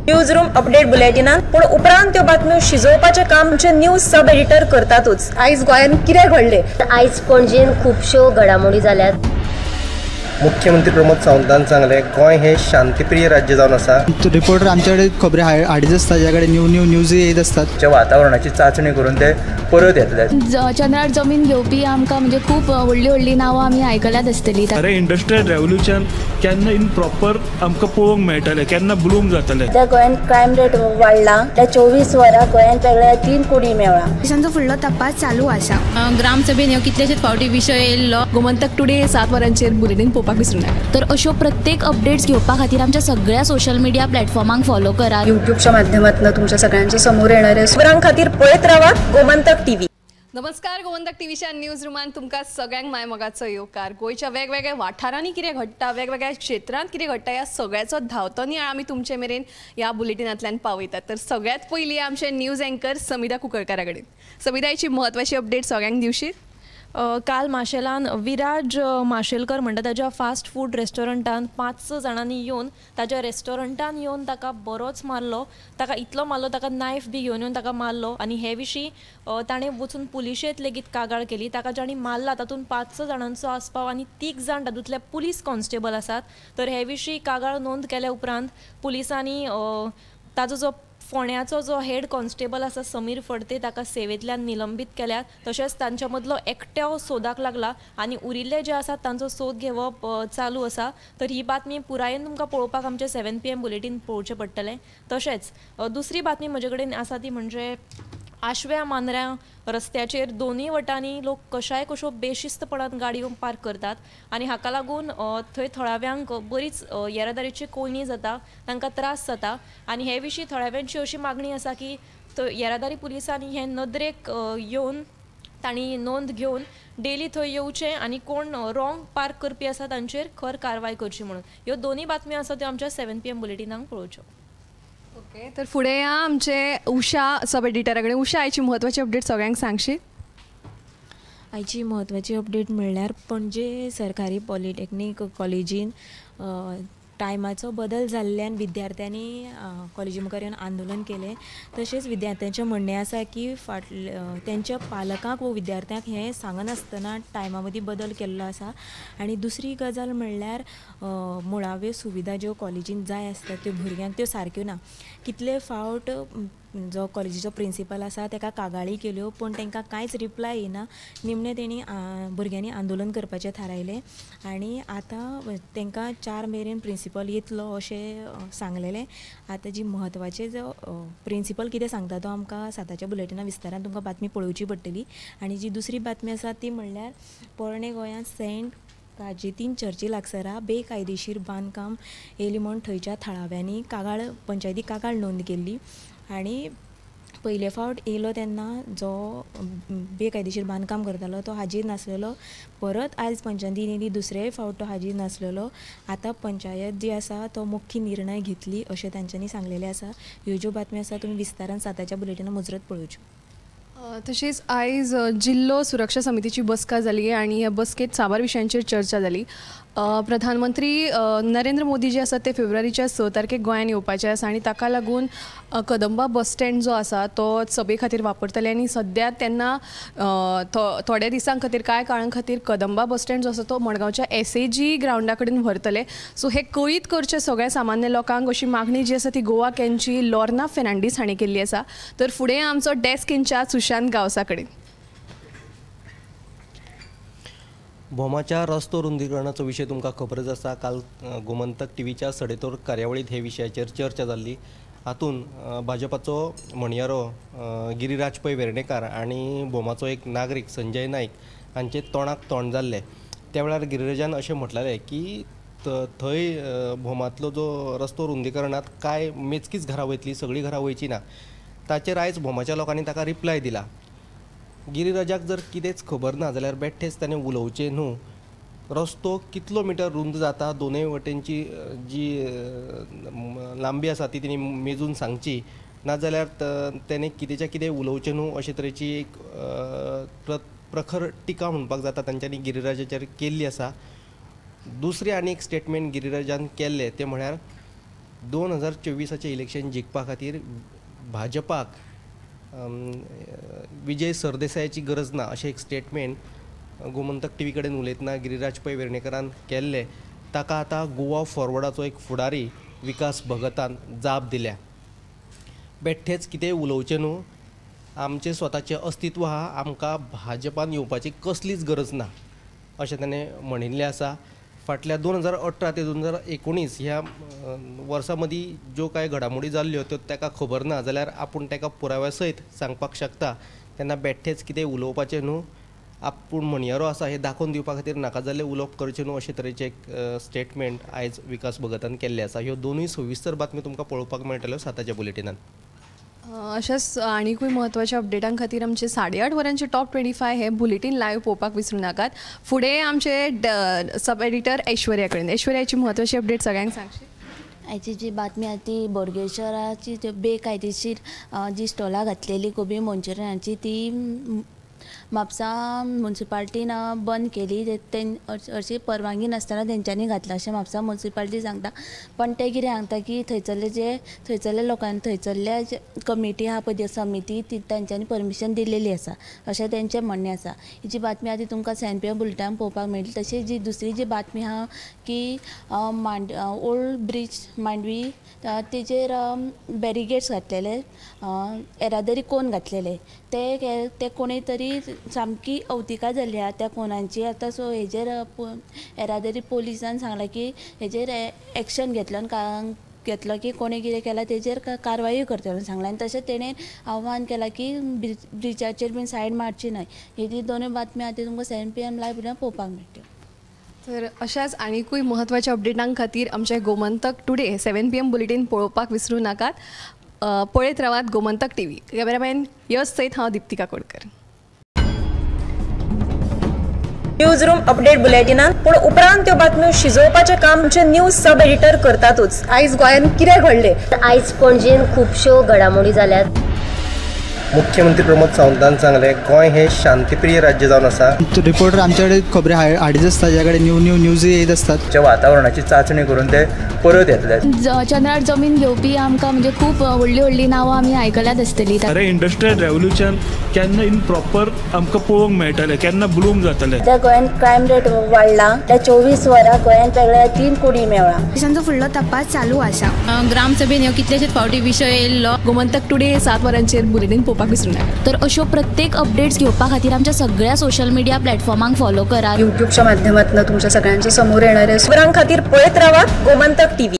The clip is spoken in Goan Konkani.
न्यूज रूम अपडेट बुलेटिनान पूण उपरांत त्यो बातम्यो शिजोवपाचें काम आमचे न्यूज सब एडिटर करतातूच. आयज गोंयांत कितें घडलें, आयज पणजेन खुबश्यो घडामोडी जाल्यात. मुख्यमंत्री प्रमोद सावंतान सांगलें गोंय हे शांतिप्रिय राज्य जावन आसा. रिपोर्टर आमच्याकडे खबरी हाडीत आसता, ज्या कडेन न्यू न्यू न्यूज येत आसतात. वातावरणाची चाचणी करून ते परत येतले. चंद्रार जमीन घेवपी आमकां म्हणजे खूब व्हडली व्हडली नांवां आमी आयकल्यात आसतली. अरे इंडस्ट्रियल रेव्होल्युशन केन्ना इन प्रॉपर आमकां पळोवंक मेळटलें, केन्ना ब्लूम जातलें. त्या गोंयांत क्रायम रेट वाडला, त्या 24 वरां गोंयांत वेगळ्या 3 कोटी मेळ्ळा. पोलिसांचो फुडलो तपास चालू आसा. ग्रामसभेन ह्यो कितलेशेच फावटी विशय येयल्लो. गोमंतक टुडे 7 वरांचेर बुलेटीन पळोवपाक विसरूं नाका. तर अश्यो प्रत्येक अपडेट्स घेवपा खातीर आमच्या सगळ्या सोशल मिडिया प्लॅटफॉर्मांक फॉलो करात. युट्यूबच्या माध्यमातून तुमच्या सगळ्यांच्या समोर येणाऱ्या खबरां खातीर पळयत रावात गोमंतक टीव्ही. नमस्कार, गोमंतक टीव्हीच्या न्यूज रुमान तुमकां सगळ्यांक माय मोगाचो येवकार. गोंयच्या वेगवेगळ्या वाठारांनी कितें घडटा, वेगवेगळ्या क्षेत्रांत कितें घडटा ह्या सगळ्याचो धांवतो नियाळ आमी तुमचे मेरेन ह्या बुलेटिनांतल्यान पावयतात. तर सगळ्यांत पयलीं आमचे न्यूज एंकर समिधा कुंकळकारा कडेन. समिधा, हाची म्हत्वाची अपडेट सगळ्यांक दिवशी. काल माशेलान विराज माशेलकर म्हणटा ताज्या फास्ट फूड रेस्टॉरंटान 5 जाणांनी येवन ताज्या रेस्टॉरंटान येवन ताका बरोच मारलो. ताका इतलो मारलो, ताका नायफ बी घेवन येवन ताका मारलो. आनी हे विशीं ताणें वचून पुलिशेंत लेगीत कागाळ केली. ताका जांणी मारला तातूंत 5 जाणांचो आस्पाव आनी 3 जाण तातूंतले पुलीस कॉन्स्टेबल आसात. तर हे विशीं कागाळ नोंद केल्या उपरांत पुलिसांनी ताजो जो फोंड्याचो जो हेड कॉन्स्टेबल आसा समीर फडते ताका सेवेंतल्यान निलंबीत केल्यात. तशेंच तांच्या मदलो एकट्यो सोदाक लागला आनी उरिल्ले जे आसात तांचो सोद घेवप चालू आसा. तर ही बातमी पुरायेन तुमकां पळोवपाक आमचें 7 PM bulletin पळोवचें पडटलें. तशेंच दुसरी बातमी म्हजे कडेन आसा ती म्हणजे आशव्या मांद्र्या रस्त्याचेर दोनूय वटांनी लोक कशाय कश्यो बेशिस्तपणान गाडयो पार्क करतात आनी हाका लागून थंय थळाव्यांक बरीच येरादारीची कोंयडी जाता, तांकां त्रास जाता. आनी हे विशीं थळाव्यांची अशी मागणी आसा की येरादारी पुलिसांनी हे नदरेक येवन तांणी नोंद घेवन डेली थंय येवचें आनी कोण रॉंग पार्क करपी आसा तांचेर खर कारवाय करची म्हणून. ह्यो दोनूय बातम्यो आसा त्यो आमच्या 7 PM बुलेटिनाक पळोवच्यो. ओके, तर फुडें या आमचे उषा सब एडिटरा कडेन. उषा, आयची म्हत्वाची अपडेट सगळ्यांक सांगशी. आयची म्हत्वाची अपडेट म्हणल्यार पणजे सरकारी पॉलिटेक्नीक कॉलेजीन टायमाचो बदल जाल्ल्यान विद्यार्थ्यांनी कॉलेजी मुखार येवन आंदोलन केलें. तशेंच विद्यार्थ्यांचें म्हणणें आसा की फाटले तेंच्या पालकांक वो विद्यार्थ्यांक हें सांगनासतना टायमा मदीं बदल केल्लो आसा. आनी दुसरी गजाल म्हणल्यार मुळाव्यो सुविधा ज्यो कॉलेजीन जाय आसता त्यो भुरग्यांक त्यो सारक्यो ना. कितले फावट जो कॉलेजीचो प्रिंसिपल आसा ताका कागाळी केल्यो पूण तांकां कांयच रिप्लाय येना. निमणें तेणी भुरग्यांनी आंदोलन करपाचें थारायलें आनी आतां तांकां 4 मेरेन प्रिंसिपल येतलो अशें सांगलेलें. आतां जी म्हत्वाचें जो प्रिंसिपल कितें सांगता तो आमकां 7च्या बुलेटिना विस्तारान तुमकां बातमी पळोवची पडटली. आनी जी दुसरी बातमी आसा ती म्हणल्यार पोरणे गोंयांत सेंट काजेतीन चर्ची लागसरा बेकायदेशीर बांदकाम येयलें म्हूण थंयच्या थळाव्यांनी कागाळ पंचायती कागाळ नोंद केल्ली. आनी पयले फावट येयलो तेन्ना जो बेकायदेशीर बांदकाम करतालो तो हाजीर नासलेलो. परत आयज पंचायतीन येयली दुसरेय फावट तो हाजीर नासलेलो. आतां पंचायत जी आसा तो मुख्य निर्णय घेतली अशें तांच्यांनी सांगलेलें आसा. ह्यो ज्यो बातम्यो आसा तुमी विस्तारान 7च्या बुलेटिना मुजरत पळोवच्यो. तशेंच आयज जिल्लो सुरक्षा समितीची बसका जाली आनी ह्या बसकेंत साबार विशयांचेर चर्चा जाली. प्रधानमंत्री नरेंद्र मोदी जे आसात ते फेब्रुवारीच्या 6 तारखेक गोंयांत येवपाचे आसा आनी ताका लागून कदंबा बस स्टँड जो आसा तो सभे खातीर वापरतले आनी सद्या तेन्ना थोड्या दिसां खातीर कांय काळां खातीर कदंबा बस स्टँड जो आसा तो मडगांवच्या SAG ग्रावंडा कडेन व्हरतले. सो हे कळीत करचें सगळ्या सामान्य लोकांक अशी मागणी जी आसा ती गोवा कॅनची लॉर्ना फेर्नांडीस हांणी केल्ली आसा. तर फुडें आमचो डेस्क इन्चार्ज सुशांत गांवसा कडेन. भोमाच्या रस्तो रुंदीकरणाचो विशय तुमकां खबरच आसा. काल गोमंतक टीव्हीच्या सडेतोर कार्यावळींत हे विशयाचेर चर्चा जाल्ली. हातूंत भाजपाचो म्हणयारो गिरिराज पै वेर्णेकार आनी भोमाचो एक नागरीक संजय नायक हांचे तोंडाक तोंड जाल्लें. त्या वेळार गिरिराजान अशें म्हटलेलें की थंय भोमांतलो जो रस्तो रुंदीकरणांत कांय मेजकीच घरां वयतली, सगळीं घरां वयची ना. ताचेर आयज भोमाच्या लोकांनी ताका रिप्लाय दिला. गिरिराजाक जर कितेंच खबर ना जाल्यार बेठेच ताणें उलोवचें न्हू. रस्तो कितलो मिटर रुंद जाता, दोनूय वटेनची जी लांबी आसा ती तेणी मेजून सांगची, नाजाल्यार तेणें कितेंच्या कितें उलोवचें न्हू अशे तरेची एक प्रखर टिका म्हणपाक जाता तांच्यांनी गिरिराजाचेर केल्ली आसा. दुसरें आनी एक स्टेटमेंट गिरिराजान केल्लें तें म्हळ्यार 2024 इलेक्शन जिखपा खातीर भाजपाक विजय सरदेसायाची गरज ना अशें एक स्टेटमेंट गोमंतक टीव्ही कडेन उलयतना गिरिराज पै वेर्णेकरान केल्लें. ताका आतां गोवा फॉरवर्डाचो एक फुडारी विकास भगतान जाप दिल्या. बेठेंच कितेंय उलोवचें न्हू, आमचें स्वताचें अस्तित्व आहा, आमकां भाजपान येवपाची कसलीच गरज ना अशें ताणें म्हणिल्लें आसा. फाटल्या 2018 ते 2019 ह्या वर्सां मदीं ज्यो कांय घडामोडी जाल्ल्यो त्यो ताका खबर ना जाल्यार आपूण ताका पुराव्या सयत सांगपाक शकता. तेन्ना बेठेंच कितें उलोवपाचें न्हू, आपूण म्हणयारो आसा हें दाखोवन दिवपा खातीर नाका जाल्लें उलोवप करचें न्हू अशे तरेचें एक स्टेटमेंट आयज विकास भगतान केल्लें आसा. ह्यो दोनूय सविस्तर बातम्यो तुमकां पळोवपाक मेळटल्यो 7च्या बुलेटिनान. अशाच आनीकूय म्हत्वाच्या अपडेटां खातीर आमचे 8:30 वरांचे टॉप 25 हे बुलेटीन लायव्ह पळोवपाक विसरूं नाकात. फुडें आमचे सब एडिटर ऐश्वर्या कडेन. ऐश्वर्याची म्हत्वाची अपडेट सगळ्यांक सांगशी. आयची जी बातमी आसा ती बोडगेश्वराची बेकायदेशीर जी स्टॉलां घातलेली कोबी मंचुरियनाची ती म्हापसा मुन्सिपाल्टीन बंद केली. अशी परवानगी नासतना तेंच्यांनी घातला अशें म्हापसा मुन्सिपाल्टी सांगता. पण ते कितें सांगता की थंयसरले जे थंयसरले लोकांनी थंयसरले जे कमिटी आहा पळय समिती ती तेंच्यांनी परमिशन दिलेली आसा अशें तेंचें म्हणणें आसा. ही जी बातमी आसा ती तुमकां 7 PM बुलेटिनान पळोवपाक मेळटली. तशीच जी दुसरी जी बातमी आहा की ओल्ड ब्रिज मांडवी तेजेर बॅरिगेट्स घातलेले, येरादारी कोन घातलेले, ते कोणी तरी सामकी अवतिकाय जाल्ली आहा त्या कोनांची. आतां सो हेजेर येरादारी पोलिसान सांगलां की हेजेर एक्शन घेतलो आनी घेतलो की कोणें कितें केलां तेजेर कारवायूय करतलो म्हणून सांगलां. आनी तशें तेणें आव्हान केलां की ब्रिजाचेर बीन सायड मारची न्हय. ही ती दोनूय बातमी आहा ती तुमकां 7 PM live पळोवपाक मेळटल्यो. तर अशाच आनीकूय म्हत्वाच्या अपडेटां खातीर आमचे गोमंतक टुडे 7 PM bulletin पळोवपाक विसरूं नाकात. पळयत रावात गोमंतक टीव्ही. कॅमेरामॅन यश सयत हांव Deepti Kakodkar. News room update बुलेटिनान पूण उपरांत त्यो बातम्यो शिजोवपाचें काम आमचे न्यूज सब एडिटर करतातूच. आयज गोंयांत कितें घडलें, आयज पणजेन खुबश्यो घडामोडी जाल्यात. मुख्यमंत्री प्रमोद सावंतान सांगलें गोंय हे शांतिप्रिय राज्य जावन आसा. रिपोर्टर आमच्याकडे खबरी हाडीत आसता, ज्या कडेन न्यू न्यू न्यूज येत आसतात. वातावरणाची चाचणी करून ते परत येतले. चंद्रार जमीन घेवपी आमकां म्हणजे खूब व्हडली व्हडली नांवां आमी आयकल्यात आसतली. अरे इंडस्ट्रियल रेव्होल्युशन केन्ना इन प्रॉपर आमकां पळोवंक मेळटलें, केन्ना ब्लूम जातलें. सध्या गोंयांत क्रायम रेट वाडला. त्या 24 वरां गोंयांत वेगळ्या 3 कोटी मेळ्ळा. पोलिसांचो फुडलो तपास चालू आसा. ग्रामसभेन ह्यो कितलेशेच फावटी विशय येयल्लो. गोमंतक टुडे 7 वरांचेर बुलेटीन पळोवपाक विसरूं नाका. तर अश्यो प्रत्येक अपडेट्स घेवपा खातीर आमच्या सगळ्या सोशल मिडिया प्लॅटफॉर्मांक फॉलो करात. युट्यूबच्या माध्यमातून तुमच्या सगळ्यांच्या समोर येणाऱ्या खबरां खातीर पळयत रावात गोमंतक टीव्ही.